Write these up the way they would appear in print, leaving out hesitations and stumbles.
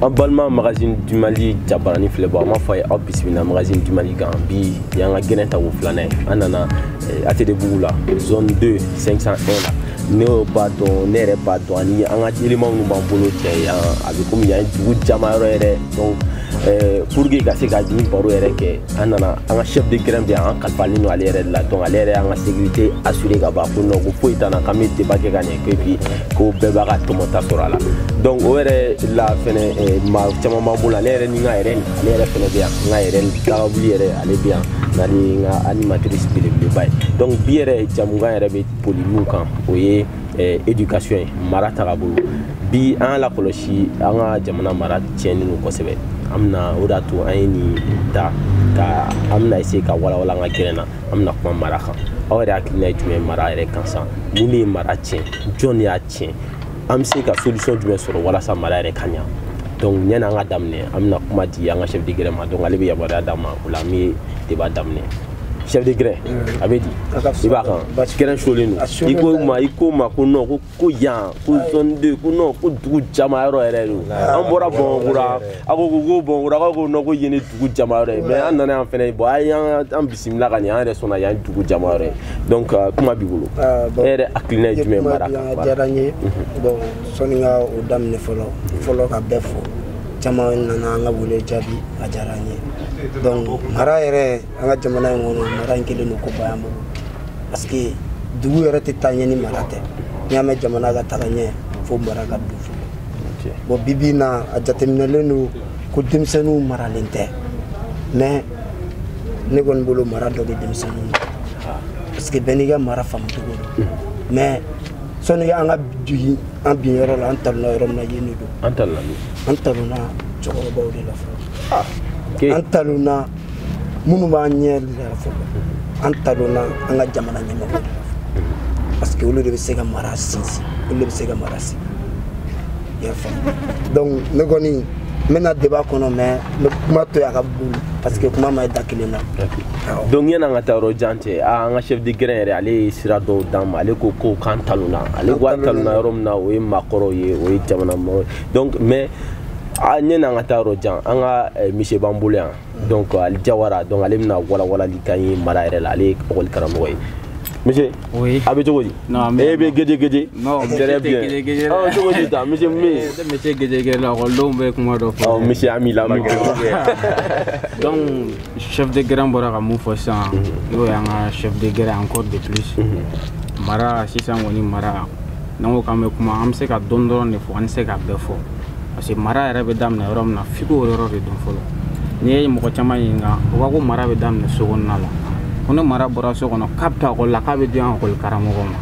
An balima Magazine du Mali jabarani filɛ bɔ, an b'a fɔ a ye aw bisimila Magazine du Mali kan. Bi y'an ka gɛrɛn tako filanan ye. An nana ATT bugu la, zone 2 501 la. Ne b'a dɔn, ne yɛrɛ b'a dɔn, ani an ka éléments minnu b'an bolo cɛ, yan a bɛ komi yan ye dugu jama yɔrɔ yɛrɛ. Donc pour que ka se ka nin baro yɛrɛ kɛ, an nana an ka chef de grin bɛ yan, an kalifalen don ale yɛrɛ de la. Donc ale yɛrɛ y'an ka sécurité assuré ka ban, ko non, ko foyi t'an na, k'an bɛ débat kɛ ka ɲɛ, ko et puis ko bɛɛ b'a ka tɔmɔta sɔrɔ a la. Donc o yɛrɛ la fɛnɛ, maa caman b'an bolo. Ale yɛrɛ ni n ka yɛrɛ, ale yɛrɛ fɛnɛ bɛ yan, n ka yɛrɛ tagabuli yɛrɛ, ale bɛ yan n'ale ye n ka animatrice belebeleba ye. Donc bi yɛrɛ jamukan yɛrɛ bɛ boli mun kan, o ye éducation ye, mara tagabolo. Bi an y'a lakɔlɔsi, an ka jamana mara tiɲɛnen don kosɛbɛ. An bɛna o de y'a to an ye nin ta ka an bɛna essayer ka walawala an ka gɛrɛn na. An bɛna kuma mara kan. Aw yɛrɛ hakilina ye jumɛn ye mara yɛrɛ kan san? Mun de ye mara tiɲɛ? Jɔn de y'a tiɲɛ? An bɛ se ka solution jumɛn sɔrɔ walasa mara yɛrɛ ka ɲa? Donc yanni an ka daminɛ, an bɛna kuma di an ka chef de grin ma. Donc ale bɛ yamaruya d'an ma, o la an bɛ débat daminɛ. Chef de grin, a bɛ di? I b'a kan grin solen don. I ko ma, i ko ma ko non, ko yan, ko zone 2, ko non, ko dugu jama yɔrɔ yɛrɛ don. An bɔra Bamakɔkura, a ko Bamakɔkura, aw ko non, ko yen ye dugu jama yɔrɔ ye. Mais an nana yan fɛnɛ, bon, a y'an an bisimila ka ɲɛ, an yɛrɛ sɔnna yan dugu jama yɔrɔ ye. Donc kuma b'i bolo, e yɛrɛ hakilina ye jumɛn ye mara kan? A diyara n ye. Bon, sɔnni ka o daminɛ fɔlɔ fɔlɔ, ka bɛɛ fo, caman nana an ka wele jaabi, a diyara n ye. Donc mara yɛrɛ, an ka jamana in kɔnɔ, mara in kɛlen don ko ba y'an bolo, parce que dugu yɛrɛ tɛ taa ɲɛ ni mara tɛ. N'i y'a mɛn jamana ka taga ɲɛ, fo mara ka don fɔlɔ. Bon, bi bi in na, a jateminɛlen don ko denmisɛnninw maralen tɛ. Mais ne kɔni bolo, mara dɔ bɛ denmisɛnninw na, parce que bɛɛ n'i ka mara faamu cogo don. Mais sɔnni an ka jigin an bin yɔrɔ la, an talonna yɔrɔ min na, yen de don. An talonna min? An talonna cɛkɔrɔbaw de la fɔlɔ, an talonna minnu b'an ɲɛ de la fɔlɔ, an talonna an ka jamana ɲɛmɔgɔw de la fɔlɔ, parce que olu de bɛ se ka mara sinsin, olu de bɛ se ka mara sigi, i y'a faamu. Donc ne kɔni n bɛna débat kɔnɔ, mais n bɛ kuma to yen a ka boli, parce que kuma ma ye da kelen na. Donc yanni an ka taa yɔrɔ jan cɛ, an ka chef de grin yɛrɛ, ale ye sira dɔw d'an ma. Ale ko k'an talonna. Ale ko an talonna yɔrɔ min na, o ye maakɔrɔw ye, o ye jamana mɔgɔw ye. Donc mais a yanni an ka taa yɔrɔ jan, an ka monsieur b'an bolo yan, donc Ali Jawara. Donc ale bɛna walawalali k'an ye mara yɛrɛ la. Ale ye école karamɔgɔ ye. Monsieur, Oui. a bɛ cogo di? Non, mais E bɛ geje geje. Non, très bien. Geje geje. Ɔ, cogo di ta, monsieur min? Ne monsieur geje geje la, ekɔlidenw bɛ kuma dɔ fɔ. Ɔ, monsieur, an b'i la, an b'i. Donc chef de grin bɔra ka mun fɔ sisan, n'o y'an ka chef de grin encore de plus. Mara sisan kɔni, mara n'an ko k'an bɛ kuma, an bɛ se ka dɔɔni dɔrɔn de fɔ, an tɛ se ka bɛɛ fɔ, parce que mara yɛrɛ bɛ daminɛ yɔrɔ min na, f'i k'o yɔrɔ de dɔn fɔlɔ. N'i ye mɔgɔ caman ɲininka, o b'a ko mara bɛ daminɛ so kɔnɔna la. Ko ni mara bɔra so kɔnɔ, k'a bɛ taa ekɔli la, k'a bɛ di an ekɔli karamɔgɔ ma.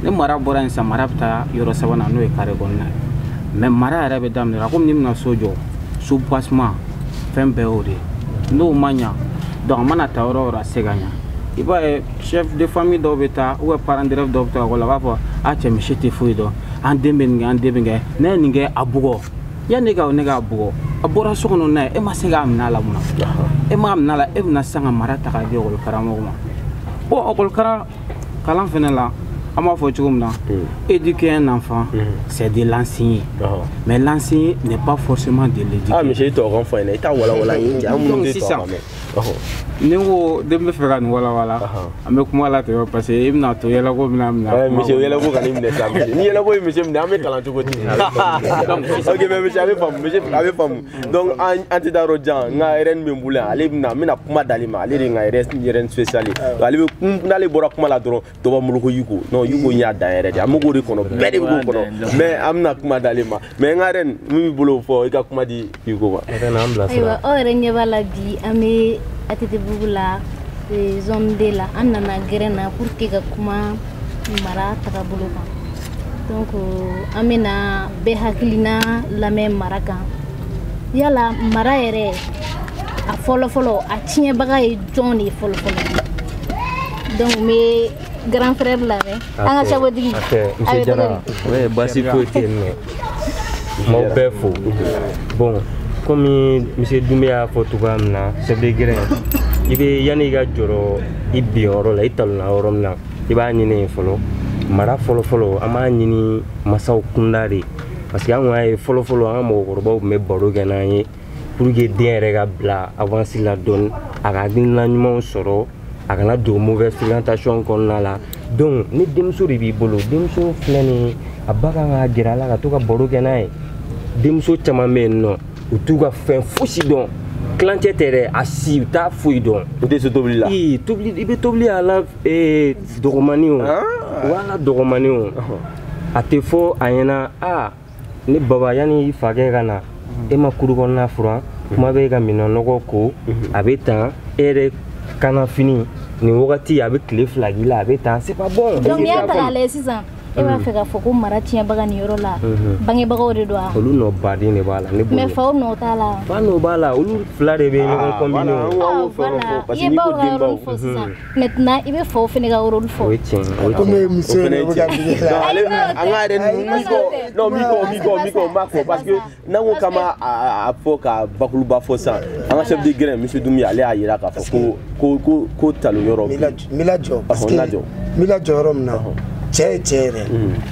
Ni mara bɔra yen sisan, mara bɛ taa yɔrɔ sabanan, n'o ye carré kɔnɔna ye. Mais mara yɛrɛ bɛ daminɛ komi n'i bɛna so jɔ, soubassement, fɛn bɛɛ y'o de ye. N'o ma ɲa, donc a mana taa yɔrɔ o yɔrɔ, a tɛ se ka ɲa. I b'a ye, chef de famille dɔw bɛ taa ou bien parent d'élève dɔw bɛ taa ekɔli la, a b'a fɔ a cɛ, misi tɛ foyi dɔn, an den bɛ nin kɛ, an den bɛ nin kɛ, ne ye nin kɛ, a bugɔ. Yanni ka ne k'a bugɔ, a bɔra so kɔnɔ n'a ye, e ma se k'a minɛ a la mun na? E m'a minɛ a la, e bɛna sisan ka mara ta k'a di ekɔli karamɔgɔ ma. Bon, ekɔli kalan fɛnɛ la, an b'a fɔ cogo min na, éduquer un enfant, c'est de l'enseigner, mais l'enseigner n'est pas forcément de l'éduquer. Ah, monsieur, i tɔgɔ fɔ ɲɛna, i t'a walawala an ye, an minnu tɛ sisan tubabu mɛn. Ni n ko den bɛ fɛ ka nin walawala, an bɛ kuma la tɛmɛ, parce que i bɛna to yɛlɛko bɛna minɛ. Monsieur, yɛlɛko ka n'i minɛ sa. Monsieur, ni yɛlɛko ye monsieur minɛ, an bɛ kalan cogo di? Ok, mais monsieur, a bɛ faamu, monsieur, a bɛ faamu. Donc an tɛ taa yɔrɔ jan. N ka reine bɛ n bolo yan, ale bɛna, n bɛna kuma d'ale ma. Ale de ye n ka reine spéciale ye. Ale bɛ n'ale bɔra kuma la dɔrɔn, dɔ b'an bolo ko Yuko. Non, Yuko y'a dan yɛrɛ de, an bɛ k'o de kɔnɔ, bɛɛ de bɛ k'o kɔnɔ. Mais an bɛna kuma d'ale ma. Mais n ka reine, min b'i bolo fɔ, i ka kuma di Yuko ma. Ayiwa, aw yɛrɛ ɲɛ b'a la, bi an bɛ ATT bugu la, zone D la. An nana gɛrɛn na pour que ka kuma mara tagabolo kan. Donc an bɛna bɛɛ hakilina lamɛn mara kan. Yala mara yɛrɛ, a fɔlɔ fɔlɔ, a tiɲɛbaga ye jɔn de ye fɔlɔ fɔlɔ? Donc n bɛ grand frère lamɛn, an ka sabotigi. A bɛ cogo di? Oui, baasi foyi tɛ yen nɔ, n b'aw bɛɛ fo. Bon, komi monsieur Dumbe y'a fɔ cogoya min na, chef de grin, i bɛ yanni i ka jɔrɔ i bin yɔrɔ la, i talonna yɔrɔ min na, i b'a ɲini yen fɔlɔ. Mara fɔlɔ fɔlɔ, an b'a ɲini masaw kunda de. Parce que an kun y'a ye fɔlɔ fɔlɔ an ka mɔgɔkɔrɔbaw tun bɛ baro kɛ n'an ye pour que den yɛrɛ ka bila avance la dɔɔni, a ka hakilina ɲumanw sɔrɔ, a kana don mauvaise fréquentation kɔnɔna la. Donc ni denmuso de b'i bolo, denmuso filɛ nin ye, a ba kan ka gɛrɛ a la ka to ka baro kɛ n'a ye. Denmuso caman bɛ yen nɔ, u t'u ka fɛn fosi dɔn, tilancɛ tɛ dɛ, a si u t'a foyi dɔn. U tɛ se tobili la. Ee, tobili, i bɛ tobili a la dɔgɔmani o, wala dɔgɔmani o, a tɛ fɔ a ɲɛna a ne baba yanni i fakɛ ka na e ma kuru kɔnɔna furan, kuma bɛ e ka minɛn nɔgɔ ko a bɛ tan, e yɛrɛ kana fini nin wagati a bɛ tile 2 k'i la a bɛ tan, c'est pas bon. Donc n'i y'a ta k'a lajɛ sisan, e b'a fɛ k'a fɔ ko mara tiɲɛbaga nin yɔrɔ la bangebagaw de don wa? Olu nɔ baden de b'a la ne bolo. Mais faw nɔ t'a la. Fa nɔ b'a la, olu fila de bɛ ɲɔgɔn combiner o. Voilà, i ye baw ka rôle fɔ sisan, maintenant i bɛ faw fana ka rôle fɔ. O ye tiɲɛ ye, o ye Komi tiɲɛ ye. muso yɛrɛ bɛ ka digi la. Non, ale an ka yɛrɛ Miko, non Miko, Miko, Miko, n b'a fɔ parce que n'an ko k'an b'a a fɔ ka bakuruba fɔ sisan, an ka chef de grin monsieur Doumbia, ale y'a yira k'a fɔ ko talon yɔrɔ. N b'i lajɔ parce que n lajɔ. N b'i lajɔ yɔrɔ min na, cɛ ye cɛ yɛrɛ,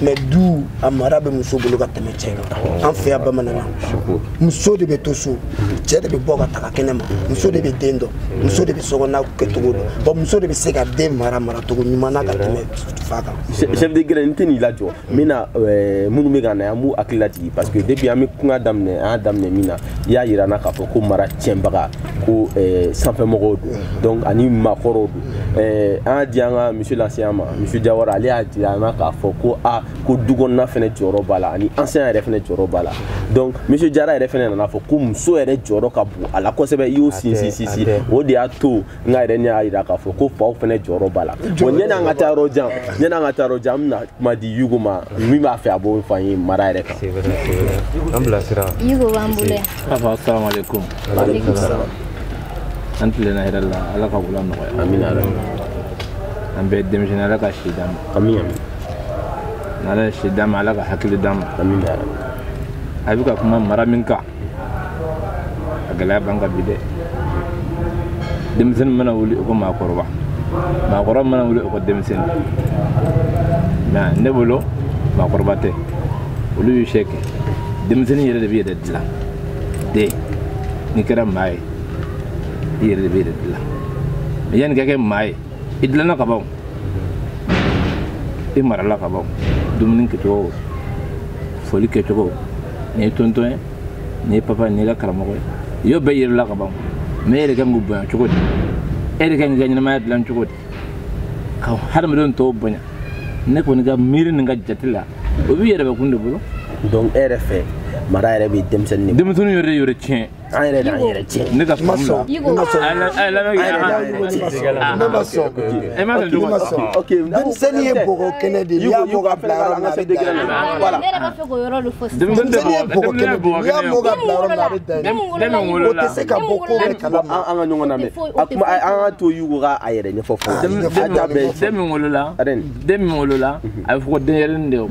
mais du a mara bɛ muso bolo ka tɛmɛ cɛ kan. An fɛ yan bamananna, muso de bɛ to so, cɛ de bɛ bɔ ka taga kɛnɛ ma, muso de bɛ den dɔn, muso de bɛ sokɔnɔna kɛcogo dɔn, bon muso de bɛ se ka den mara maracogo ɲuman na ka tɛmɛ fa kan. Chef de grin, n tɛ n'i lajɔ, n bɛna minnu bɛ ka na, an b'u hakili lajigin parce que depuis an bɛ kuma daminɛ, an y'a daminɛ min na, i y'a yira n na k'a fɔ ko mara tiɲɛbaga ko sanfɛmɔgɔw don, donc ani maakɔrɔw don. An y'a di an ka monsieur l'enseignant ma, monsieur Diawara, ale y'a jira an na k'a fɔ ko a ko du kɔnɔna fɛnɛ jɔyɔrɔ b'a la ani enseignant yɛrɛ fɛnɛ jɔyɔrɔ b'a la. Donc monsieur Diarra yɛrɛ fɛnɛ nana fɔ ko muso yɛrɛ jɔyɔrɔ ka bon a la kosɛbɛ, i y'o sinsin sinsin, o de y'a to n ka yɛrɛ ne y'a jira k'a fɔ ko faw fɛnɛ jɔyɔrɔ b'a la. Bon, yanni an ka taa yɔrɔ jan, yanni an ka taa yɔrɔ jan, an bɛna kuma di Yugo ma, min b'a fɛ a b'o fɔ an ye mara yɛrɛ kan. C'est vrai, c'est vrai. An bilasira. Yugo b'an bolo yan. Assalamu alaikum. Aleykum salam. An tilenna hɛrɛ la, Ala ka wula nɔgɔya. Amina yarabi. An bɛɛ denmisɛnnin, Ala ka si d'an ma. Amin amin. N'Ala ye si d'an ma, Ala ka hakili d'an ma. Amin yarabi. A bɛ ka kuma mara min kan, a gɛlɛya b'an kan bi dɛ. Denmisɛnnin mana wuli o ko maakɔrɔba, maakɔrɔba mana wuli o ko denmisɛnnin. Mais ne bolo maakɔrɔba tɛ, olu y'u sɛ kɛ. Denmisɛnnin yɛrɛ de bɛ yɛrɛ dilan. Den, n'i kɛra maa ye, i yɛrɛ de bɛ yɛrɛ dilan. Mais yanni ka kɛ maa ye, i dilanna ka ban o, i marala ka ban o, dumuni kɛcogo, foli kɛcogo, nin ye tonton ye, nin ye papa ye, nin ye ka karamɔgɔ ye, i y'o bɛɛ yirila ka ban. Mais e yɛrɛ kan k'u bonya cogo di? E yɛrɛ kan k'i ka ɲɛnamaya dilan cogo di? Ka hadamadenw tɔw bonya. Ne kɔni ka miiri ni n ka jate la, o b'i yɛrɛbɛkun de bolo. Donc e yɛrɛ fɛ mara yɛrɛ bɛ denmisɛnnin de bolo. Denmisɛnnin yɛrɛ yɛrɛ tiɲɛ. An yɛrɛ de y'an yɛrɛ tiɲɛ. Ne ka faamu la. Yugo. A ye lamɛn An yɛrɛ de y'an yɛrɛ tiɲɛ. Ne ma sɔn. E ma sɔn cogo Ne ma sɔn. Ok, Denmisɛnnin ye bɔgɔ kɛnɛ de ye, n'i y'a bɔ ka bila yɔrɔ min na a bɛ dan yen. Voilà. Ne yɛrɛ b'a fɛ k'o yɔrɔ de fɔ sisan. Denmisɛnnin ye bɔgɔ kɛnɛ de ye, n'i y'a bɔ ka bila yɔrɔ min na a bɛ dan yen. Den min O wolola tɛ se ka bɔ ko bɛɛ kalama. An ka ɲɔgɔn lamɛn. A kuma an ka to Yugo ka a yɛrɛ ɲɛfɔ fɔlɔ. A ta bɛɛ. Den min wolola, Arène. den min wolola, a bɛ fɔ ko denyɛrɛnin de ye o.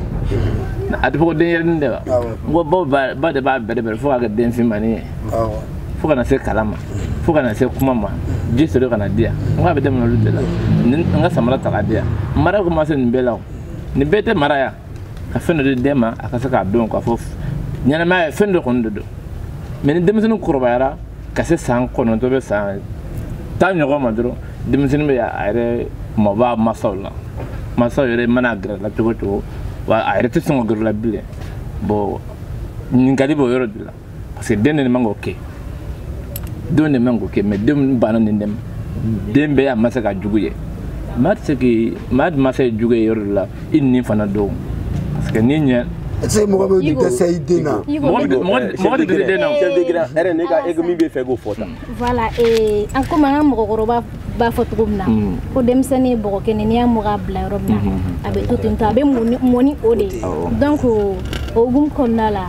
A tɛ fɔ ko denyɛrɛnin de wa? Awɔ. N ko baw ba de b'a bɛrɛ bɛrɛ fo k'a kɛ den finmannin ye. Awɔ. Fo kana se kalan ma, fo kana se kuma ma, ji sɔrɔ ka na di yan. N ko a bɛ daminɛ olu de la. Ni n ka samara ta k'a di yan. Mara ko ma se nin bɛɛ la o. Nin bɛɛ tɛ mara yan. Ka fɛn dɔ di den ma, a ka se k'a dɔn k'a fɔ ɲɛnamaya ye fɛn dɔ kɔni de don. Mais ni denmisɛnnin kɔrɔbayara ka se san 9 bɛ san 10 ɲɔgɔn ma dɔrɔn, denmisɛnnin bɛ a yɛrɛ mabɔ a masaw la. Masaw yɛrɛ mana gɛrɛ la cogo o cogo, wa a yɛrɛ tɛ sɔn ka gɛrɛ la bilen. Bon, ɲininkali b'o yɔrɔ de la. Parce que den de man k'o kɛ. Den de man k'o kɛ, mais den banna nin de ma. Den bɛɛ y'a masa ka jugu ye. Maa tɛ se k'i maa masa ye jugu ye yɔrɔ dɔ la, i ni fana don. Parce que n'i ɲɛ Est-ce que mɔgɔ bɛ dɛsɛ i den na? Yugo, mɔgɔ tɛ dɛsɛ den na o. Chef de grin, yɛrɛ ne ka e min bɛ fɛ k'o fɔ tan. Voilà, an komi an ka mɔgɔkɔrɔba b'a fɔ cogo min na, ko denmisɛnnin ye bɔgɔ kɛnɛ, n'i y'a mɔ k'a bila yɔrɔ min na, a bɛ to ten tɔ, a bɛ mɔni o de ye. Donc o hukumu kɔnɔna la,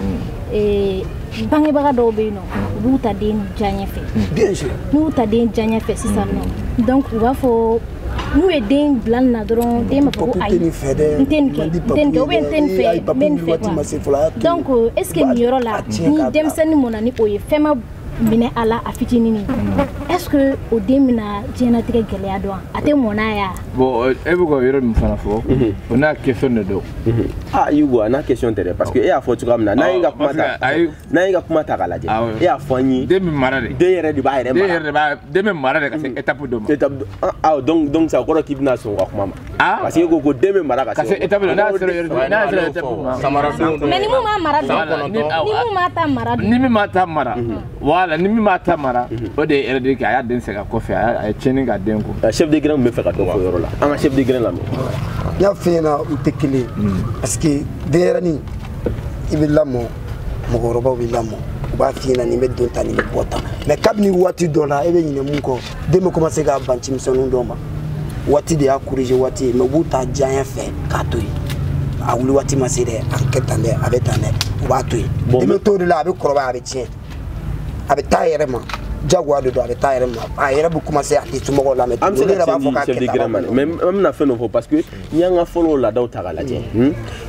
bangebaga dɔw bɛ yen nɔ, u b'u ta den diya ɲɛfɛ. Bien sûr. N'u y'u ta den diya ɲɛfɛ sisan nɔ, donc u b'a fɔ n'u ye den bila nin na dɔrɔn, den b'a fɔ ko Papu ayi, tɛ nin fɛ dɛ. n tɛ nin kɛ, n tɛ nin kɛ, ou bien n tɛ nin fɛ, n bɛ nin fɛ Waati ma se fɔlɔ, a y'a quoi. to yen. Donc est ce que nin yɔrɔ la, A tiɲɛ ni k'a bila. denmisɛnnin mɔnna ni o ye, fɛn ma minɛ a la a fitinin, est-ce que o den bɛna diɲɛlatigɛ gɛlɛya dɔn, a tɛ mɔn n'a ye wa? Bon, e bɛ ka yɔrɔ min fana fɔ, o n'a question de don. Ah Yugo, a n'a question tɛ dɛ, parce que e y'a fɔ cogoya min na, n'an ye ka kuma ta, n'an ye ka kuma ta k'a lajɛ, e y'a fɔ an ye. Den bɛ mara de. Den yɛrɛ de b'a yɛrɛ mara. Den bɛ mara de ka se étape dɔ ma. Étape ah donc ça kɔrɔ k'i bɛna sɔn o ka kuma ma. Parce que e ko den bɛ mara ka se étape dɔ, n'a sera yɔrɔ dɔ, n'a sera étape ma. Mais ni mun m'a mara dun, ni mun m'a ta mara dun. Ni min m'a ta mara, voilà, ni min m'a ta mara, o de ye erreur de kɛ, a y'a den sɛgɛn kɔfɛ, a ye tiɲɛni k'a den kun. Chef de grain bɛ fɛ ka dɔ fɔ yɔrɔ la, an ka chef de grain lamɛn. N y'a f'i ɲɛna, u tɛ kelen ye, parce que denyɛrɛnin i bɛ lamɔ, mɔgɔkɔrɔbaw bɛ lamɔ, u b'a f'i ɲɛna nin bɛ don tan, nin bɛ bɔ tan, mais kabini waati dɔ la e bɛ ɲinɛ mun kɔ, den bɛ commencer k'a ban cimisɛnninw dɔw ma, waati de y'a corriger waati ye, mais u b'u ta diyaɲɛ fɛ k'a to yen. A wuli waati ma se dɛ, a kɛ tan dɛ, a bɛ tan dɛ, u b'a to yen. Den bɛ to o de la, a bɛ kɔrɔbaya, a bɛ tiɲɛ, a bɛ taa a yɛrɛ ma, jagoya de don, a bɛ taa a yɛrɛ ma, a yɛrɛ bɛ commencer a tɛ somɔgɔw lamɛn. An bɛ se ka tiɲɛ di chef de grain ma dɛ, mais an bɛna fɛn dɔ fɔ, parce que n'i y'an ka fɔlɔ laadaw ta k'a lajɛ,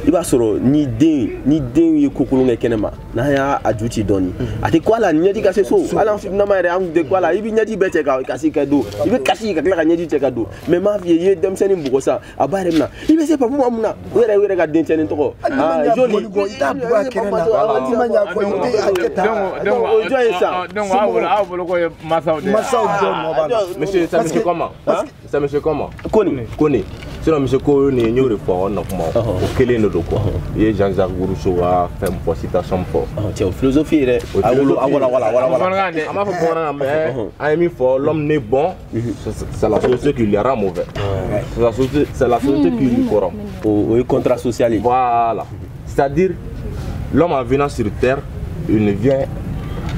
i b'a sɔrɔ ni den ye ko kolon kɛ kɛnɛ ma, n'an y'a a ju ci dɔɔni, a tɛ ko a la ɲɛji ka se so, hali an fitinama yɛrɛ an tun tɛ ko a la, i bɛ ɲɛji bɛɛ cɛ ka kasi ka don, i bɛ kasi ka tila ka ɲɛji cɛ ka don, mais m'a f'i ye, i ye denmisɛnnin bugɔ sa, a ba yɛrɛ bɛ na, i bɛ se papu ma mun na, o yɛrɛ ka dencɛnin tɔgɔ, joli, i t'a bugɔ a kɛnɛ na, i ma ɲa kɔ, i tɛ a kɛ tan. Donc o jɔn ye sa? Donc aw bolo ko ye masaw de ye. Masaw dɔ nɔ b'a la. Monsieur, c'est monsieur comment? C'est monsieur comment? Kone. Kone. Sinon monsieur Kone, n y'o de fɔ aw na kuma o kelen de don quoi. I ye Jean-Jacques Rousseau ka fɛn fɔ, citation fɔ. Cɛ o philosophie yɛrɛ. A wala wala wala wala. An b'a fɔ bamanankan mais an ye min fɔ, l'homme né bon, c'est la société qui le rend mauvais. C'est la société qui le corrompt. O ye contrat social ye. Voilà. C'est-à-dire l'homme en venant sur terre, il ne vient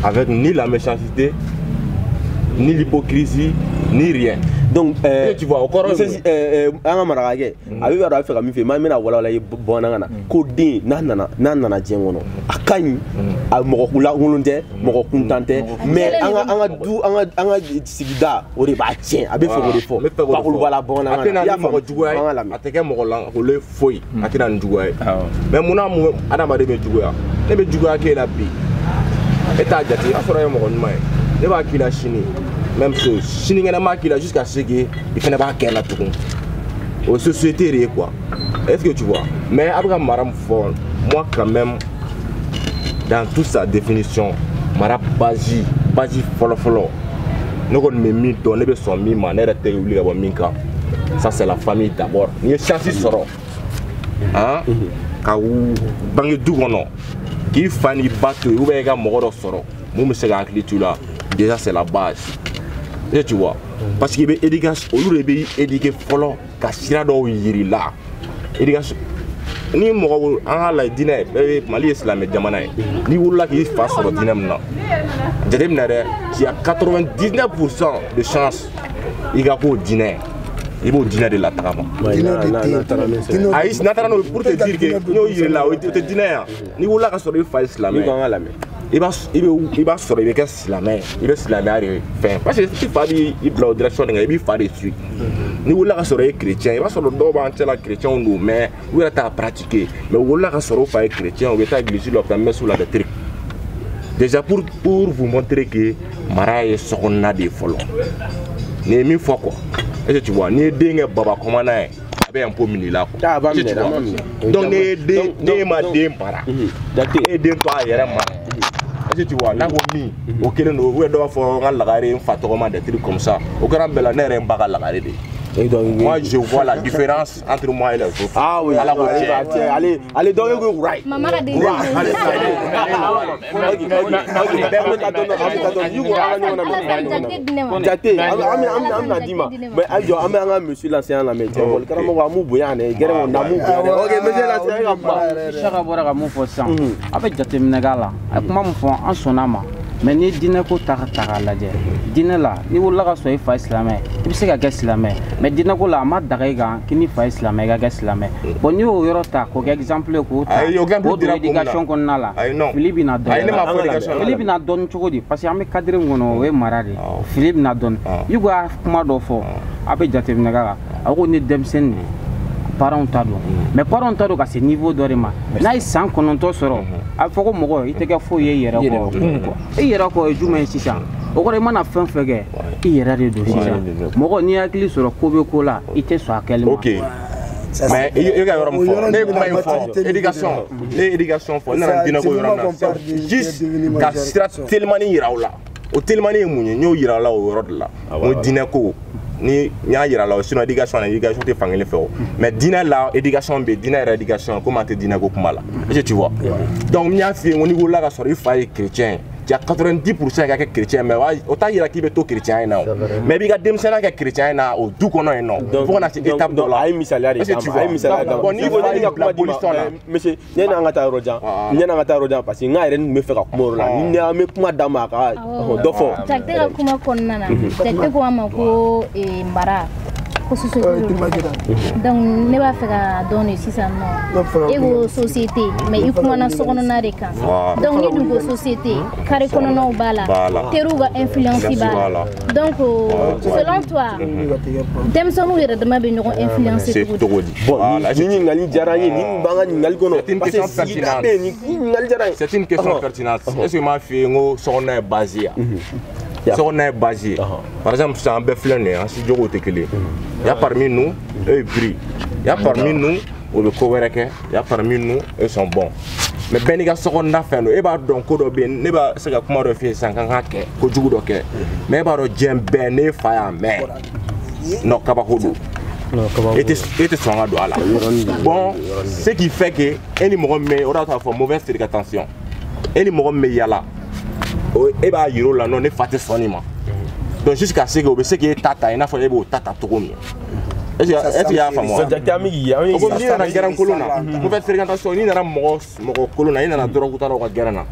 avec ni la méchanceté, ni l'hypocrisie, ni rien. Donc, tu vois, encore an ka marakakɛ, a bɛ a bɛ fɛ ka min fɔ, maa bɛna walawala i ye bamanankan na, ko den n'a nana diɲɛ kɔnɔ, a ka ɲi, a mɔgɔ lankolon tɛ, mɔgɔ kuntan tɛ, mais an ka du, an ka sigida, o de b'a tiɲɛ, a bɛ fɛ k'o de fɔ bakuruba la bamanankan na. A tɛna ni mɔgɔ juguya ye, a tɛ kɛ mɔgɔ lankolon foyi, a tɛna ni juguya ye. Mais munna adamaden bɛ juguya? Ne bɛ juguya k'e la bi, e t'a jate, i b'a sɔrɔ e ye mɔgɔ ɲuman ye, ne b'a k'i la sini, même chose, sinikɛnɛ m'a k'i la jusqu'à ce que i fɛnɛ b'a kɛ la tugun. O société de ye quoi. Est-ce que tu vois? Mais a bɛ ka mara min fɔ, moi quand même, dans toute sa définition, mara base fɔlɔ fɔlɔ, ne kɔni bɛ min dɔn, ne bɛ sɔn min ma, ne yɛrɛ tɛ wuli ka bɔ min kan, ça c'est la famille d'abord. N'i ye chance sɔrɔ, han, ka bange du kɔnɔ, k'i fa n'i ba to yen, ou bien i ka mɔgɔ dɔ sɔrɔ mun bɛ se ka hakili to i la, déjà c'est la base. Et tu vois, parce que éducation, olu de bɛ éduquer fɔlɔ ka sira dɔw yir'i la. Éducation, ni mɔgɔ an ka lajɛ diinɛ, bɛɛ bɛ Mali ye silamɛ jamana ye, n'i wolola k'i fa sɔrɔ diinɛ min na, jateminɛ dɛ, tu as 99% de chance i ka k'o diinɛ ye. I b'o diinɛ de la tagama. Ayi, n'a taara n'o ye, pour te dire que n'o yir'i la, o tɛ diinɛ ye. N'i wolola ka sɔrɔ i fa ye silamɛ ye, i b'a sɔrɔ i bɛ kɛ silamɛ ye, i bɛ silamɛya de fɛn, parce que i fa b'i bila o direction de kan, i b'i fa de suit. N'i wolola ka sɔrɔ e ye chrétien, i b'a sɔrɔ dɔw b'an cɛla chrétiens don, mais u yɛrɛ t'a pratiquer, mais u wolola ka sɔrɔ u fa ye chrétien, u bɛ taa église la, u bɛ taa messe la, des trucs. Déjà pour vous montrer que mara ye sokɔnɔna de ye fɔlɔ. Nin ye min fɔ quoi. Est-ce que tu vois, n'i ye den kɛ baba kɔmana ye, a bɛ impôt minɛ i la quoi. Ah, a b'a minɛ, a b'a minɛ. Donc ne ma den mara, ne ye den to a yɛrɛ ma. Est-ce que tu vois, n'a ko min, o kelen don, ou bien dɔw b'a fɔ n ka lagare n fa tɔgɔ ma, des trucs comme ça. O kɛra n bɛɛ la, ne yɛrɛ ye n ba ka lagare de ye. Moi, je vois la différence entre moi et les autres. Ah oui, allez, allez, donc, right. Maman a dit. Monsieur l'ancien là, mais monsieur l'ancien, Mais ni diinɛ ko ta k'a lajɛ diinɛ la, n'i wolola ka sɔrɔ i fa ye silamɛ, i bɛ se ka kɛ silamɛ, mais diinɛ ko la a ma daga i kan k'i ni fa ye silamɛ i ka kɛ silamɛ. Bon, n'i y'o yɔrɔ ta k'o kɛ exemple ye, k'o ta k'o don éducation kɔnɔna la, fili bɛna dɔn. Fili bɛna dɔn cogo di? Parce que an bɛ cadre min kɔnɔ, o ye mara de ye. Fili bɛna dɔn. I ko a kuma dɔ fɔ, a bɛ jateminɛ k'a kan, a ko ni denmisɛnnin de ye. Parents t'a dɔn, mais parents t'a dɔn ka se niveau dɔ de ma. N'a ye san 9 sɔrɔ, a bɛ fɔ ko mɔgɔ i tɛ kɛ foyi ye i yɛrɛ kɔ. I yɛrɛ kɔ ye jumɛn ye sisan? O kɔrɔ i mana fɛn fɛn kɛ, i yɛrɛ de don sisan. Mɔgɔ n'i hakili sɔrɔ ko bɛ ko la, i tɛ sɔn a kɛli ma. Ok. Mais i ka yɔrɔ min fɔ, ne ye kuma in fɔ, éducation, ne ye éducation fɔ, n nana diinɛ ko yɔrɔ min na, juste ka sira telimani yira u la. O telimani ye mun ye? N y'o yira la o yɔrɔ de la. N ko diinɛ ko, ni n y'a yira la, sinon éducation na, éducation tɛ fankelen fɛ o. Mais diinɛ la, éducation bɛ yen, diinɛ yɛrɛ éducation, komi an tɛ diinɛ ko kuma la. Est-ce que tu vois? Donc n y'a f'i ye, n ko n'i wolola ka sɔrɔ i fa ye chrétien ye, tu as 90% ka kɛ chrétien, mais o t'a yira k'i bɛ to chrétien in na o. Mais i b'i ka denmisɛnninya kɛ chrétien in na o du kɔnɔ yen nɔ, fo ka na se étape dɔ la. A ye misaliya de d'a ma, a ye misaliya d'a ma. Bon, n'i fa y'i bila bolisɔn na. Monsieur, yanni an ka taa yɔrɔ jan, yanni an ka taa yɔrɔ jan, parce que n ka yɛrɛ tun bɛ fɛ ka kuma o yɔrɔ la, ni an bɛ kuma d'a ma a ka dɔ fɔ. Jakite ka kuma kɔnɔna na, Jakite ko an ma ko mara ko société de don. Donc ne b'a fɛ ka dɔn de sisan nɔ, e ko société, mais i kumana sokɔnɔna de kan. Donc ni dun ko société, carré kɔnɔnaw b'a la, teriw ka influence b'a la. Donc selon toi, denmisɛnninw yɛrɛ dama bɛ ɲɔgɔn influencer cogo di? Bon, ni ɲininkali diyara n ye, ni b'an ka ɲininkali kɔnɔ, parce que sigida bɛ yen, ni ɲininkali diyara n ye. C'est une question pertinente. Est-ce que n m'a f'i ye n ko sokɔnɔna ye base ye? Sokɔnɔna ye base ye. Par exemple, sisan an bɛɛ filɛ nin ye, an si jogow tɛ kelen ye. Il y a parmi nous, eux ils brillent. Il y a parmi nous, o bɛ ko wɛrɛ kɛ. Il y a parmi nous, eux sont bons. Mais bɛɛ n'i ka sokɔnɔna fɛn don. E b'a dɔn ko dɔ bɛ yen, ne b'a se ka kuma dɔ f'i ye sisan k'an k'a kɛ, kojugu dɔ kɛ. Mais e b'a dɔn diɲɛ bɛɛ, ne fa y'a mɛn. Non, kabako don. E tɛ sɔn ka don a la. Bon, ce qui fait que e ni mɔgɔ min bɛ, o de y'a to a fɔ mauvaise fréquentation. E ni mɔgɔ min bɛ yala, e b'a yir'o la, non, ne fa tɛ sɔn nin ma. Donc jusqu'à ce que o bɛ se k'e ta ta i n'a fɔ e b'o ta ta cogo min. Est-ce que i y'a faamu wa? Jakite, an bɛ k'i O ko n'i nana gɛrɛn kolon na, mauvaise fréquentation, n'i nana mɔgɔ kolon na, i nana dɔrɔgu talaw ka gɛrɛn na.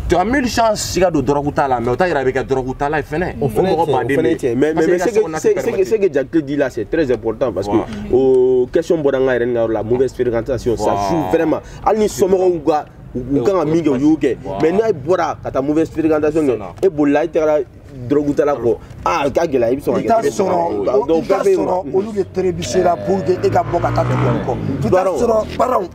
Tu as mille chances i ka don dɔrɔgu ta la, mais o t'a yira i bɛ kɛ dɔrɔgu tala ye fɛnɛ. O mɔgɔ baden bɛ yen. Mais ce que Jakite dit là, c'est très important parce que o question bɔra n ka yɛrɛ ni ka yɔrɔ la, mauvaise fréquentation, ça joue vraiment. Hali ni somɔgɔw ka u kan ka min kɛ, u y'o kɛ, mais n'a bɔra ka taa mauvaise fréquentation kɛ, e bolila, e tagara dɔrɔgu tala kɔ, aa ka gɛlɛya, i bɛ sɔn ka kɛ. I t'a sɔrɔ olu de trébuché la pour que e ka bɔ ka taa tugu olu kɔ. I t'a sɔrɔ parents,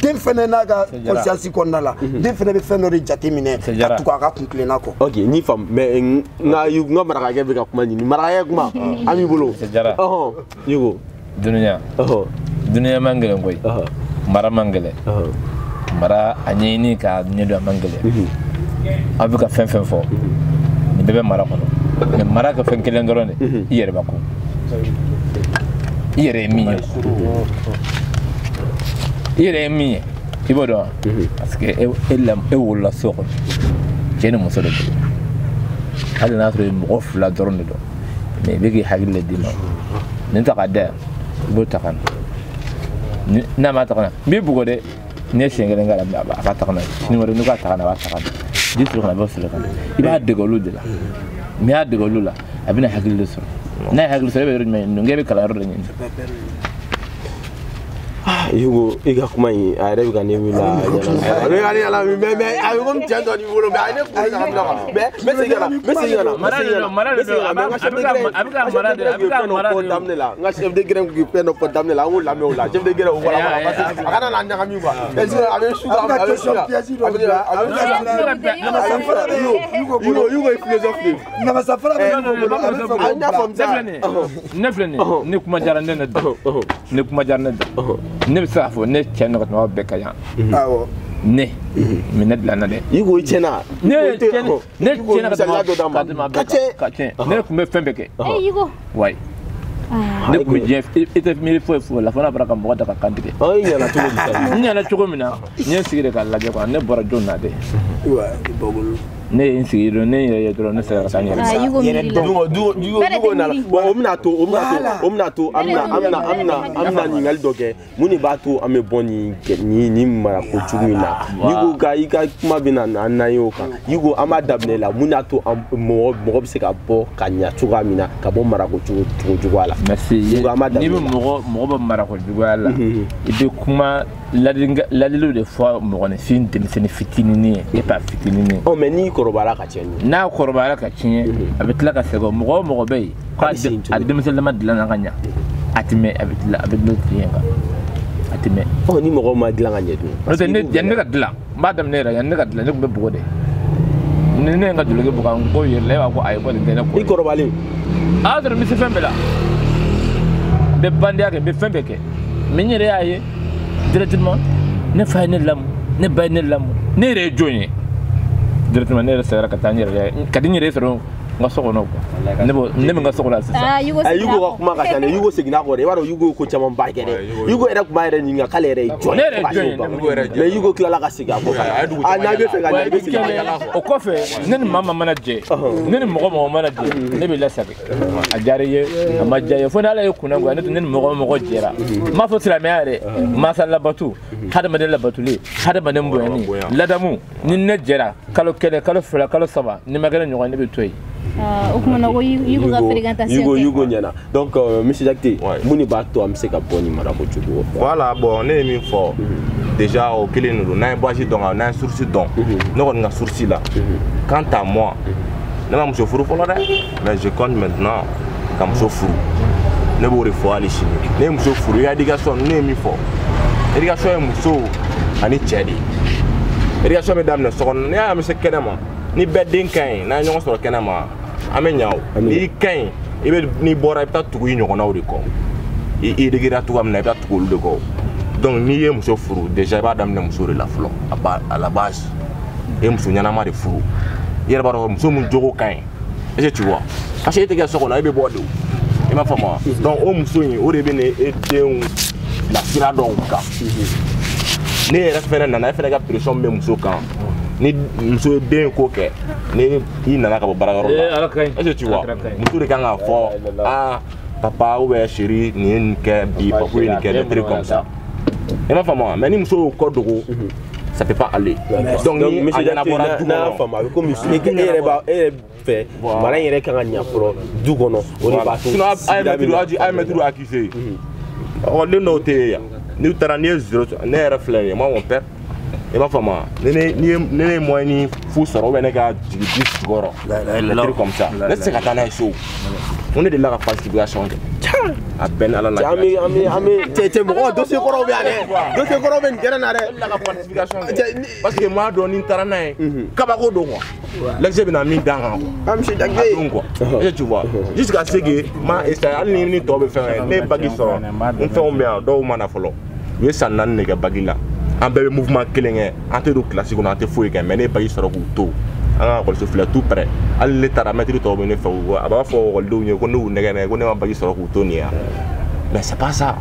den fɛnɛ n'a ka conscience kɔnɔna la, den fɛnɛ bɛ fɛn dɔ de jateminɛ ka tugu a ka kuntilenna kɔ. Ok, n y'i faamu, mais n ka marakakɛ bɛ ka kuma ɲini, marakakɛ kuma an b'i bolo. Ɔhɔn, Yugo. Dunuya. Dunuya man gɛlɛn koyi. Mara man gɛlɛn. Mara a ɲɛɲini k'a ɲɛdɔn a man gɛlɛn. Aw bɛ ka fɛn fɛn fɔ, nin bɛɛ bɛ mara kɔnɔ. Mais mara ka fɛn kelen dɔrɔn de, i yɛrɛ bakun. I yɛrɛ ye min ye. I yɛrɛ ye min ye, i b'o dɔn wa? Parce que e wolola so kɔnɔ, cɛ ni muso de bolo. Hali n'a sɔrɔ mɔgɔ fila dɔrɔn de don, mais i bɛ k'i hakili de d'i ma. Nin ta ka da yan, i b'o ta ka na. N'a ma ta ka na, n b'i bugɔ dɛ. N'i ye siɲɛ kelen k'a la, a b'a ta ka na. Sini wɛrɛ n'i ko a ta ka na, a b'a ta ka na. Ji sɔrɔ ka na, a b'o sɔrɔ ka na. I b'a dege olu de la. N'i y'a dege olu la, a bɛna hakili de sɔrɔ. N'a ye hakili sɔrɔ, e bɛ yɔrɔ jumɛn ɲini? E bɛ kalan yɔrɔ de ɲini. Yugo, i ka kuma in a yɛrɛ bɛ ka ne wele a bɛ ka ne yala, mais a bɛ komi cɛn dɔ b'i bolo, mais a ye ne kunkolo ɲagami ɲɔgɔn na. Mais n bɛ segin ka na, n bɛ segin ka na, n bɛ segin ka na, n bɛ segin ka na, mais n ka chef de grin, n ka chef de grin kun ye fɛn dɔ fɔ daminɛ la, n ka chef de grin kun ye fɛn dɔ fɔ daminɛ la, an k'o lamɛn o la. Chef de grin o wala wala, parce que a kana na ɲagami quoi. Est-ce que a bɛ su ka a bɛ su ka a bɛ Yugo, Yugo ye philosophe de ye. Namasa fara bɛ Yugo bolo, a bɛ fɛ k'o bila. Ne filɛ nin ye, ne kuma diyara ne da, ne kuma diyara ne da. Ne bɛ se k'a fɔ ne cɛ nɔ ka tɛmɛ aw bɛɛ kan yan. Awɔ. Ne mais ne dilanna dɛ. I ko i tiɲɛna. Ne tiɲɛna ka tɛmɛ aw bɛɛ kan. Ka tiɲɛ. Ne tun bɛ fɛn bɛɛ kɛ. E Yugo. Wayi. Ne tun bɛ diɲɛ, e tɛ miiri foyi foyi la fo n'a bɔra ka mɔgɔ da ka kan tigɛ. I ɲɛna cogo di sa? N ɲɛna cogo min na, n ye n sigi de k'a lajɛ quoi, ne bɔra jɔn na dɛ. Ne ye n sigi dɔrɔn, ne yɛrɛ ye dɔrɔn, ne sera ka taa n yɛrɛ. Yugo nana. Bon, o bɛna to, o bɛna to, an bɛna ɲininkali dɔ kɛ. Mun de b'a to an bɛ bɔ nin marako jugu in na? Yugo ka i ka kuma bɛ na n'an ye o kan. Yugo, an b'a daminɛ la, mun y'a to mɔgɔ bɛ se ka bɔ ka ɲa cogoya min na, ka bɔ marako juguya la? Merci. Yugo, an b'a daminɛ. N'i bɛ mɔgɔ bɛ marako juguya la, i bɛ kuma ladiliw de fɔ mɔgɔninfin denmisɛnnin fitinin ye, e t'a fitinin ye. Ɔ, mais n'i kɔrɔbayara ka tiɲɛ. N'a kɔrɔbayara ka tiɲɛ, a bɛ tila ka segin. Mɔgɔ o mɔgɔ bɛ yen k'a denmisɛnninlama dilanna ka ɲa, A tɛ mɛn, a bɛ dilan, a bɛ dilan tile kan, a tɛ mɛn. Ɔ, ni mɔgɔw ma dilan ka ɲɛ dun? N'o tɛ, ne yanni ne ka dilan, n b'a daminɛ yɛrɛ, yanni ne ka dilan, ne tun bɛ bɔgɔ de. Ni ne ye n ka duloki bɔ ka n ko yɛrɛ la, e b'a fɔ ayi, ko nin tɛ ne ko I ye. kɔrɔbalen. A y'a sɔrɔ n bɛ se fɛn bɛɛ la, n bɛ bandiya kɛ, n bɛ fɛn bɛɛ kɛ, mais n yɛrɛ y'a ye directement, ne fa ye ne lamɔ, ne ba ye ne lamɔ, ne yɛrɛ ye jɔn ye directement, ne yɛrɛ sɛgɛra ka taa n yɛrɛ ye ka di n yɛrɛ sɔrɔ n ka so kɔnɔ quoi. Ne b'o ne bɛ n ka so kɔnɔ sisan. Ah, Yugo A seginna Yugo ka kɔ. kuma ka ca dɛ. Yugo seginna kɔ dɛ. I b'a dɔn Yugo ye ko caman ba kɛ dɛ. Yugo yɛrɛ tun b'a yɛrɛ ɲininka k'ale yɛrɛ ye jɔn Ne ye yɛrɛ fo ka ye se jɔn o ye, ba ne ma. yɛrɛ ye jɔn ye. Mais Yugo tilala ka segin a kɔ ka A ye dugu na. Ah, caman n'a bɛ fɛ ka na, i bɛ segin a kɔ. O kɔfɛ, ne ni maa maa mana jɛ, ne ni mɔgɔ mɔgɔ mana jɛ, ne bɛ lasagi. A diyara i ye, a ma diya i ye, fo ni Ala ye kunna goya. Ne tun, ne ni mɔgɔ o mɔgɔ jɛra, n m'a fɔ silamɛya yɛrɛ, masa labatu, hadamaden labatuli, hadamaden bonyani, ladamu, ni ne jɛra kalo 1, kalo 2, kalo 3, ni ma kɛ ne ɲɔgɔn ye, ne bɛ to yen. Ah, o kuma na ko Yugo ka fréquentation Yugo kɛ. Yugo ɲɛna. Donc monsieur Jakite, Ouais. mun de b'a to an bɛ se ka bɔ nin marako cogo? Voilà, bon, ne ye min fɔ déjà, o kelen de don. N'an ye base dɔn ka n'an ye source dɔn, ne kɔni ka source la, quant à moi, ne ma muso furu fɔlɔ dɛ, mais je compte maintenant ka muso furu. Ne b'o de fɔ hali sini, ne ye muso furu, i ka éducation, ne ye min fɔ, éducation ye muso ani cɛ de ye. Éducation bɛ daminɛ so kɔnɔ. N'i y'a ye an bɛ se kɛnɛ ma, ni bɛɛ den ka ɲi, n'an ye ɲɔgɔn sɔrɔ kɛnɛ ma, an bɛ ɲa o. N'i ka ɲi, i bɛ n'i bɔra, i bɛ taa tugu i ɲɔgɔnnaw de kɔ. I degera cogoya min na, i bɛ taa tugu olu de kɔ. Donc n'i ye muso furu déjà, i b'a daminɛ muso de la fɔlɔ. A ba, à la base, i ye muso ɲɛnama de furu, i yɛrɛ b'a dɔn muso min jogo ka ɲi. Est-ce que tu vois? Parce que e tɛ kɛ so kɔnɔ, e bɛ bɔ de o. I m'a faamu wa? Donc o muso in, o de bɛ na e denw bila sira dɔw kan. Ne yɛrɛ fɛnɛ nana, e fɛnɛ ka pression bɛ muso kan. Ni muso ye den ko kɛ, ni i nana ka bɔ baarayɔrɔ Eh, la, Ala ka ɲi. est-ce que tu vois? Ala ka ɲi. Muso de kan k'a fɔ: ah papa, ou bien chéri, nin ye nin kɛ bi, papa ye nin kɛ, des trucs comme ça. I m'a faamu wa? Mais ni muso y'o kɔ dogo, ça peut pas aller. Donc Donc ni a monsieur Jakite, ɲɛnabɔra du n'a y'a kɔnɔ, faamu, a bɛ komi e yɛrɛ b'a e yɛrɛ fɛ, mara in yɛrɛ kan ka ɲa fɔlɔ du kɔnɔ, o de b'a to sinon a ye sigida bɛ mɛtiri na. a ye mɛtiri accusé. Ɔkɔliden dɔw tɛ yen yan, n'u taara, n'i ye zéro, ne yɛrɛ filɛ nin ye, moi mon père, i b'a faamu wa, ni ne ni ye ni ne ye moyen ni fu sɔrɔ, ou bien ne ka jigin 10 jukɔrɔ, des trucs comme ça, ne tɛ se ka taa n'a ye so. Ko ne delila ka falsification kɛ, a bɛɛ ni Ala Cɛ, an la. bɛ an bɛ an bɛ cɛ mɔgɔ dossier kɔrɔw bɛ yan dɛ, dossier kɔrɔw bɛ nin kɛnɛ na dɛ. Ne delila ka falsification Cɛ, kɛ ni- parce que n b'a dɔn ni n taara n'a ye, kabako don quoi, l'exe bɛna min d'an kan quoi. Ah, monsieur A Jakite. don quoi. Est-ce que tu vois? Jusqu'à ce que ma essayé, hali ni ni tɔ bɛ fɛn kɛ, ne ye bac sɔrɔ, n fɛnw bɛ yan, dɔw ma na fɔlɔ. U ye san 4 de kɛ bac la. An bɛɛ bɛ mouvement kelen kɛ, an tɛ don classe kɔnɔ, an tɛ foyi kɛ, mais ne ye bac sɔrɔ k'u to. An ka ekɔliso filɛ tout près. Hali ne taara, maître tɔw bɛ ne fɛ, a b'a fɔ ekɔlidenw ye ko ne y'u nɛgɛ nɛgɛ, ko ne ma bac sɔrɔ k'u to nin ya. Mais c'est pas ça.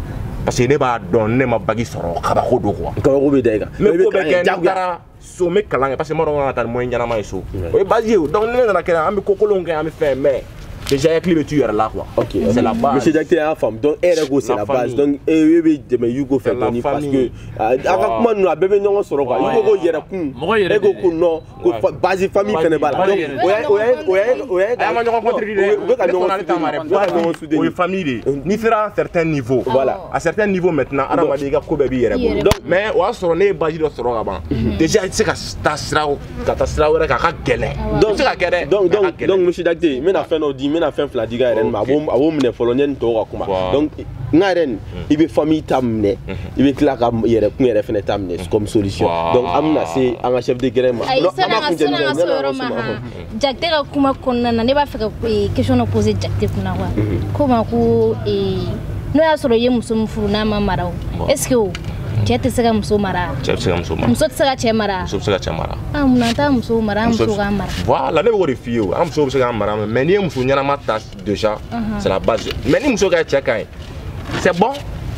Parce que ne b'a dɔn ne ma bac sɔrɔ, kabako don quoi. Kabako bɛ da i kan. N bɛ ko bɛɛ kɛ, n Jagoya. taara so, n bɛ kalan kɛ parce que n b'a dɔn n kan ka taa ni moyen ɲɛnama ye so. O ye base ye o. Donc ni ne nana kɛnɛ, an bɛ ko kolonw kɛ, an bɛ fɛn, mais déjà hakili bɛ t'u yɛrɛ la quoi. Ok, c'est la base. Monsieur Jakite y'a faamu. Donc e yɛrɛ ko c'est la La base. famille. Donc e bɛ dɛmɛ Yugo fɛ C'est la dɔɔni parce que famille. ah, aw ka kuma ninnu a bɛɛ bɛ ɲɔgɔn sɔrɔ quoi. Yugo ko yɛrɛkun. Mɔgɔ yɛrɛ E ko de ko non, ko Ouais. base famille fɛnɛ b'a la. Base Donc yɛrɛ o y'a o y'a o y'a o y'a A ma ɲɔgɔn contredit dɛ. U bɛ ka Ne ɲɔgɔn sɔnna ale ta ma dɛ. soutenir. U bɛ ka ɲɔgɔn soutenir. O ye famille de ye. N'i sera à un certain niveau. Voilà. À certain niveau maintenant, hadamaden i ka ko bɛɛ b'i yɛrɛ I yɛrɛ bolo. Donc mais o y'a sɔrɔ ne ye base dɔ sɔrɔ ka ban. Déjà i tɛ se ka taa sira ka taa sira wɛrɛ kan, a ka gɛlɛn. Donc I tɛ se ka kɛ dɛ. Donc mais a ka donc gɛlɛn. donc monsieur Jakite, n bɛna fɛn dɔ di, n bɛna fɛn fila di i ka yɛrɛ ma. A b'o minɛ fɔlɔ yanni tɔw ka kuma. Voilà. Donc n ka yɛrɛ nin, i bɛ famille ta minɛ, i bɛ tila ka yɛrɛkun yɛrɛ fɛnɛ ta minɛ comme solution. Voilà. Donc an bɛna se an ka chef de grin ma. Ayi, Non, sani an an b'a ka kuncɛ sani an ka nin se kɛ, o yɔrɔ yanni ma an ka han, Jakite ka kuma kɔnɔna na, ne b'a fɛ ka question dɔ poser Jakite kunna quoi. Ko ma ko n'o y'a sɔrɔ i ye muso min furu n'a ma mara o, est ce que o cɛ tɛ se ka muso mara? Cɛ bɛ se ka muso mara. Muso tɛ se ka cɛ mara? Muso bɛ se ka cɛ mara. Ah, munna an t'a musow mara, an musow k'an mara? Voilà, ne bɛ k'o de f'i ye o. An musow bɛ se k'an mara, mais n'i ye muso ɲɛnama ta déjà, c'est la base. Mais ni muso ka cɛ ka ɲi, c'est bon.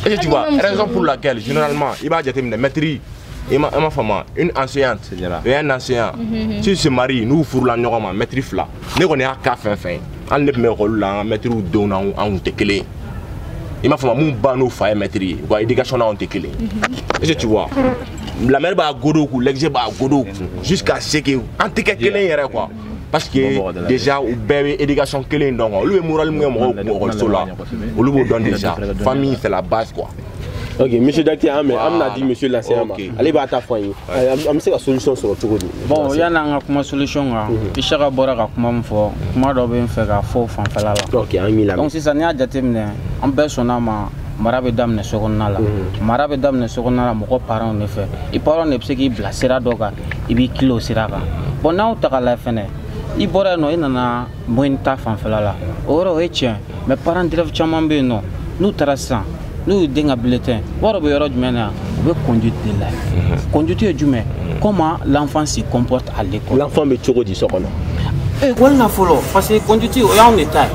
Est-ce que tu vois? Hali ni ma muso Raison pour laquelle généralement i b'a jateminɛ maître, i ma faamu, une enseignante et un enseignant, s'ils se marient, n'u furula ɲɔgɔn ma, maître fila, ne kɔni y'a cas fɛn fɛn ye, hali ne tun bɛ école la, an ka maître denw n'anw anw tɛ kelen ye. I m'a faamu, mun ba n'u fa ye maître ye, u ka éducation n'anw tɛ kelen ye. Est-ce que tu vois? La mère b'a godo kun, l'ex b'a godo kun, jusqu'à ce que an tɛ kɛ kelen yɛrɛ quoi. Parce que déjà u bɛɛ bɛ éducation kelen dɔn quoi. Olu bɛ moral min kɛ mɔgɔw kun école la, olu b'o dɔn déjà. Famille, c'est la base quoi. Ok, monsieur Diakité, an bɛna di monsieur l'enseignant ma. Ale b'a ta fɔ an ye. An bɛ se ka solution sɔrɔ cogo di? Bon, yanni an ka kuma solution kan, Isaka bɔra ka kuma min fɔ, kuma dɔ bɛ n fɛ ka fɔ o fanfɛla la. Ok, an b'i lamɛn. Donc sisan n'i y'a jateminɛ, an bɛɛ sɔnna a ma, mara bɛ daminɛ so kɔnɔna la. Mara bɛ daminɛ so kɔnɔna la mɔgɔ parents de fɛ. I parents de bɛ se k'i bila sira dɔ kan, i b'i kilen o sira kan. Bon, n'aw ta k'a lajɛ fɛnɛ, i bɔra yen nɔ, i nana moyen ta fanfɛla la. O yɔrɔ o ye tiɲɛ, mais parents d'élèves caman bɛ yen nɔ, n'u taara sisan, n'u y'u den ka bulletin, wɔrɔ bɛ yɔrɔ jumɛn na yan? U bɛ conduite de la. Conduite ye jumɛn? Comment l'enfant se comporte à l'école. L'enfant bɛ cogo di so kɔnɔ? École na fɔlɔ, parce que conduite o y'anw de ta ye.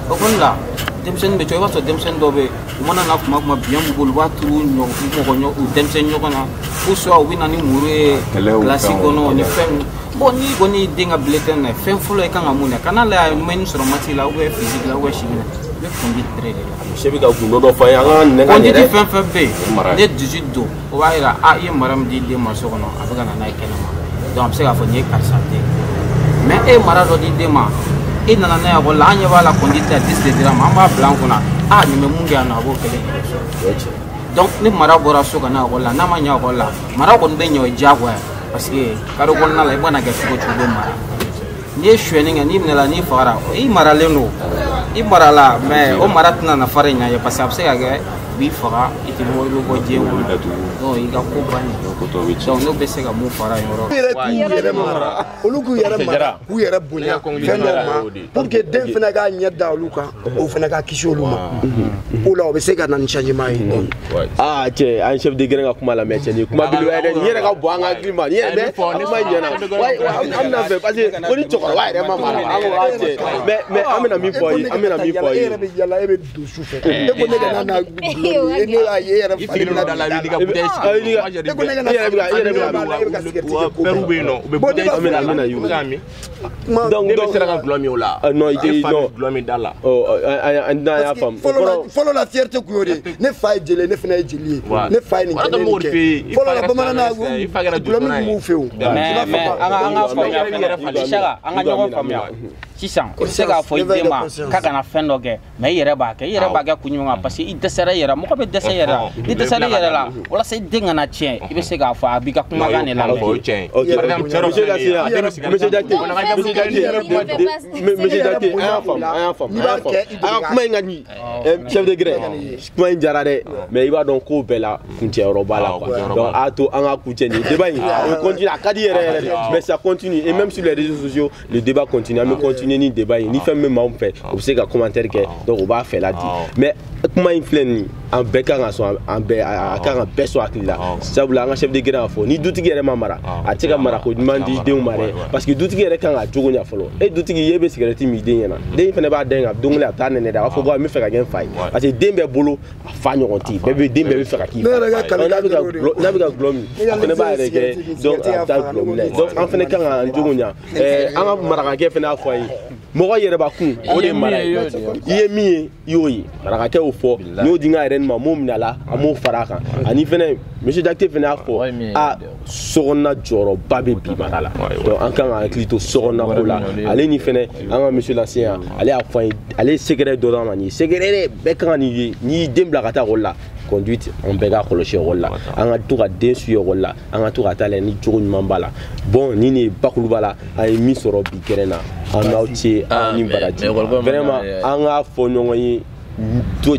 École la, denmisɛnnin bɛ cogo, i b'a sɔrɔ denmisɛnnin dɔw bɛ yen, u mana na kuma biɲɛ b'u bolo, u b'a turu mɔgɔ u denmisɛnnin ɲɔgɔn na, ou soit u bɛ na ni muru ye kilasi kɔnɔ ni fɛn ninnu. Bon, n'i kɔni y'i den ka bulletin na, fɛn fɔlɔ i kan ka mun kɛ? Kana lajɛ a ye moyenne sɔrɔ maths la ou bien physique la ou bien chimie la, i bɛ conduite bɛrɛ de la. Monsieur bɛ ka gundo dɔ fɔ an ye, an ka nɛgɛ Conduite fɛn fɛn bɛ yen, ne 18 don, o b'a yira a i ye mara min di den ma so kɔnɔ, a bɛ ka na n'a ye kɛnɛma. Donc a bɛ se k'a fɔ nin ye karisa den. Mais e ye mara dɔ di den ma, e nana n'a ye ekɔli la, an ɲɛ b'a la conduite la 10 de dira ma, an b'a bila an kunna, a nin bɛ mun kɛ yan nɔ, a b'o kelen kɛ. Donc ni mara bɔra so ka na ekɔli la, n'a ma ɲɛ ekɔli la, mara kɔni bɛ ɲɛ, o ye diyagoya ye. Parce que carré kɔnɔna la, i mana kɛ cogo o cogo, i bɛ mara. N'i ye sonyɛni kɛ, n'i minɛla, n'i fagara, i maralen don, i marala, mais o mara tɛna nafa de ɲɛ ye, parce que a bɛ se ka kɛ u b'i faga, i tɛ bɔ, i bɛ bɔ diɲɛ kɔnɔ. Donc i ka ko bannen. Donc n'o bɛ se ka mun fara yen yɔrɔ. Yɛrɛ k'u yɛrɛ mara, olu k'u yɛrɛ mara, k'u yɛrɛ bonya fɛn dɔw ma, pour que den fana k'a ɲɛ da olu kan, o fana ka kisi olu ma. O la o bɛ se ka na ni changement ye. Ah cɛ, an chef de grin ka kuma lamɛn cɛ, nin kuma belebele yɛrɛ, nin yɛrɛ ka bɔ an ka hakili ma, nin yɛrɛ mais kuma in ɲɛna. An bɛna fɛ parce que ko ni cɛkɔrɔba yɛrɛ ma mara, an ko ah cɛ, mais an bɛna min fɔ ye, an bɛna min fɔ ye. E yɛrɛ bɛ yala, e bɛ don su fɛ. E ko ne kana na gulɔ min, e ne y'a ye e yɛrɛ I sigilen don da la, i b'i ka bouteille sigi. E ko ne kana I yɛrɛ bɛ ka i yɛrɛ bɛ e bɛ ka cigarette kɛ ko bɛɛ bɛ yen nɔ, u bɛ bouteille sigi. An bɛna U bɛ k'a min. Donc Ne bɛ sera ka gulɔ min o la. Non, i tɛ E fa non. bɛ gulɔ min da la. Ɔ an y'a faamu. Fɔlɔ la fierté kun y'o de ye. Ne fa ye jeli ye, ne fana ye jeli ye. Ne fa ye nin kɛ, ne ye nin kɛ. Fɔlɔ la bamananna gulɔ min kun b'u fɛ yen. Mais an ka faamuya fɛnɛ, Isaka, an ka ɲɔgɔn faamuya. Sisan i bɛ se k'a fɔ i den ma k'a kana fɛn dɔ kɛ, mais i yɛrɛ b'a kɛ, i yɛrɛ b'a kɛ kun jumɛn kan? Parce que i dɛsɛra i yɛrɛ, mɔgɔ bɛ dɛsɛ i yɛrɛ la. N'i dɛsɛra i yɛrɛ la, walasa i den kana tiɲɛ, i bɛ se k'a fɔ a b'i ka kumakan de lamɛn. O ye tiɲɛ ye. Ok. Par exemple, cɛ dɔ Monsieur filɛ nin ye, a den bɛ l'enseignant, Monsieur Diakité, Monsieur Diakité, Monsieur Diakité, an y'a faamu, an y'a faamu, an y'a faamu. A ka kuma in ka ɲi. Chef de grin, kuma in diyara dɛ, mais i b'a dɔn ko bɛɛ la kuncɛyɔrɔ b'a la quoi. Donc a to an ka kuncɛ nin débat in, o continue, a ka di yɛrɛ yɛrɛ de, mais ça continue et même sur les réseaux sociaux, le débat continue. An bɛ continuer ni débat in, ni fɛn min bɛ maaw fɛ, u bɛ se ka commentaire kɛ, donc u b'a fɛla di. Mais kuma in filɛ nin ye, an bɛɛ kan ka sɔn, an bɛɛ a kan ka bɛɛ sɔn hakili la, sabula an ka chef de grin y'a fɔ, ni dutigi yɛrɛ ma mara, a tɛ se ka mara ko ɲuman di denw ma dɛ, parce que dutigi yɛrɛ kan ka jogo ɲɛ fɔlɔ. E dutigi, e bɛ sigɛrɛti min den ɲɛna, den fana b'a den kan, don kelen a bɛ taa nɛnɛ dɛ, a b'a fɔ ko n bɛ fɛ ka kɛ n fa ye, parce que den bɛɛ bolo a fa ɲɔgɔn tɛ yen, bɛɛ bɛ den bɛɛ bɛ fɛ ka k'i fa ye. N'a bɛ ka gulɔ, n'a bɛ ka gulɔ min, a fana b'a yɛrɛ kɛ, donc a bɛ taa gulɔ min na ye. Donc an fana kan k'an jogo ɲɛ. An ka marakakɛ fana y'a fɔ an ye, mɔgɔ yɛrɛbakun o de ye mara ye, i ye min ye i y'o ye, marakakɛ y'o fɔ, n y'o di n ka yɛrɛ nin ma, n m'o minɛ a la, an m'o fara a kan. Ani fɛnɛ monsieur Diakité fɛnɛ y'a fɔ, a sokɔnɔna jɔyɔrɔba bɛ bi mara la, donc an kan ka hakili to sokɔnɔna ko la. Ale ni fɛnɛ an ka monsieur l'enseignant, ale y'a fɔ an ye, ale ye secret dɔ d'an ma, nin ye secret dɛ, bɛɛ kan ka nin ye, n'i y'i den bila ka taa ekɔli la, conduite, an bɛɛ ka kɔlɔsi ekɔli la, an ka to ka den su ekɔli la, an ka to ka taa lajɛ ni cogo ɲuman b'a la. Bon, ni nin ye bakuruba la, an ye min sɔrɔ bi gɛrɛn na, an n'aw ce, aw ni baraji. Vraiment, an k'a fɔ ɲɔgɔn ye,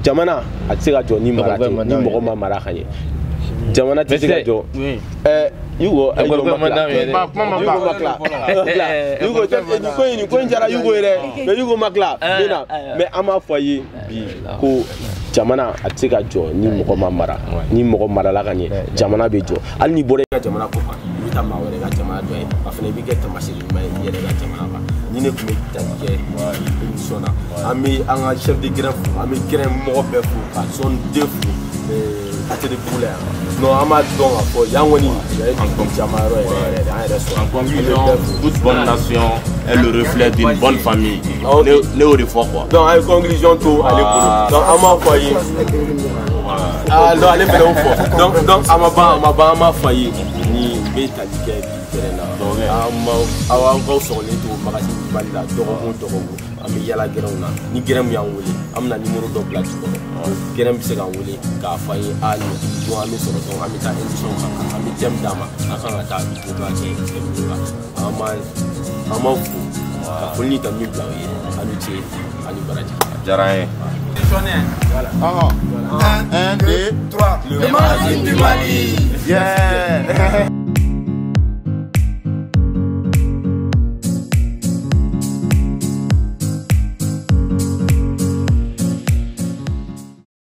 jamana a tɛ se ka jɔ ni mara tɛ, ni mɔgɔ ma mara ka ɲɛ, jamana tɛ se ka jɔ. Yugo, Yugo ma tila, Yugo ma tila, Yugo nin ko in diyara Yugo yɛrɛ, mais Yugo ma tila, n bɛ na, mais an b'a fɔ a ye bi ko jamana a tɛ se ka jɔ ni mɔgɔ ma mara, ni mɔgɔ marala ka ɲɛ, jamana bɛ jɔ. Hali n'i bɔra i ka jamana kɔ kan, i bɛ taa maa wɛrɛ ka jamana dɔ ye, a fana bɛ kɛ taamasiyɛn ɲuman ye i yɛrɛ ka jamana kan. Ni ne tun bɛ tali kɛ émission na, an bɛ an ka chef de grin fo, an bɛ grin mɔgɔ bɛɛ fo, ka zone 2 fo, ATT Bugu la yan. Non, an b'a dɔn k'a fɔ yan kɔni yan ye dugu caman yɔrɔ yɛrɛ yɛrɛ de, an yɛrɛ sɔrɔ. En conclusion, toute bonne nation est le reflet d'une bonne famille. Ne y'o de fɔ quoi. Donc an ye conclusion to ale bolo. Donc an b'a fɔ a ye. Ah non, ale fana y'o fɔ. Donc a ma ban, a ma ban, an b'a fɔ a ye ni bɛ tali kɛ bi gɛrɛn na. Donc an b'aw aw k'aw sɔgɔlen to magazine Mali la dɔgɔkun o dɔgɔkun. An bɛ yala gɛrɛnw na, ni gɛrɛn min y'an wele, an bɛna numéro dɔ bila jukɔrɔ. Gɛrɛn bɛ se k'an wele k'a fɔ an ye a nin don an bɛ sɔrɔ, donc an bɛ taa émission kan, an bɛ thème d'a ma, an kan ka taa débat kɛ thème min kan. An b'aw fo ka foli ni tanuni bila aw ye. Aw ni ce, aw ni baraji. A diyara an ye. 1, 2, 3. Le magazine du Mali. Yeah.